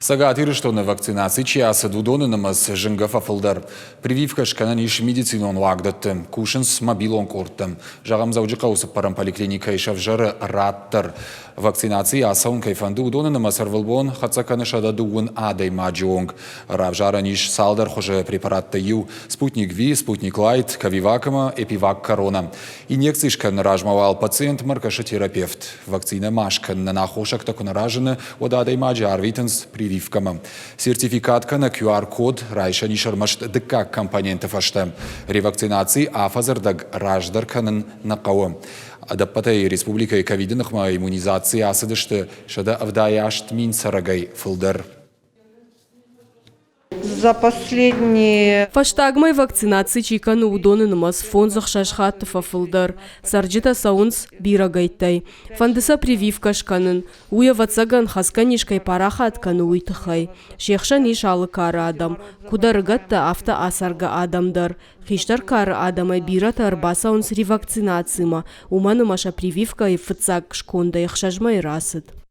Цӕгат Ирыстоны вакцинаци чи ацыд, уыдоны нымӕц зынгӕ фӕфылдӕр. Прививкӕ скӕнӕн ис медицинон уагдӕтты, кусынц мобилон къордты. Зӕгъӕм, Дзӕуджыхъӕуы цыппӕрӕм поликлиникӕйы сӕвзӕры рад дӕр. Вакцинацийы ацӕуын кӕй фӕнды, уыдоны нымӕц ӕрвылбон хӕццӕ кӕны 130 адӕймаджы онг. Равзарӕн ис цалдӕр хуызы препараттӕй иу – Спутник V, Спутник Лайт, Ковивак ӕмӕ Эпивак Корона. Инъекци скӕныны размӕ уал пациентмӕ ӕркӕсы терапевт. Вакцинӕ ма скӕнынӕн аххосӕгтӕ куы нӕ разыны, уӕд адӕймаджы арвитынц прививкӕмӕ. Сертификат кӕнӕ QR-код райсӕн ис ӕрмӕст дыккаг компоненты фӕстӕ. Ревакцинаци афӕдзы раздӕр кӕнын нӕ хъӕуы. Ӕдӕппӕтӕй республикӕйы ковиды ныхмӕ иммунизаци ацыдысты 178 000 цӕрӕгӕй фылдӕр. За последние Фӕстагмӕ вакцинаци чи кӕны, уыдоны нымӕц фондз-ӕхсӕз хатты фӕфылдӕр. Цӕрджытӕ цӕуынц бирӕгӕйттӕй. Фӕнды сӕ прививкӕ скӕнын. Уый, ӕвӕццӕгӕн, хӕцгӕ низ кӕй парахат кӕны, уый тыххӕй. Се хсӕн ис алы кары адӕм, куыд ӕрыгӕттӕ, афтӕ ацӕргӕ адӕм дӕр. Хистӕр кары адӕмӕй бирӕтӕ ӕрбацӕуынц ревакцинацимӕ, уымӕн ӕмӕ сӕ прививкӕйы фыццаг скондӕй ӕхсӕз мӕйы рацыд.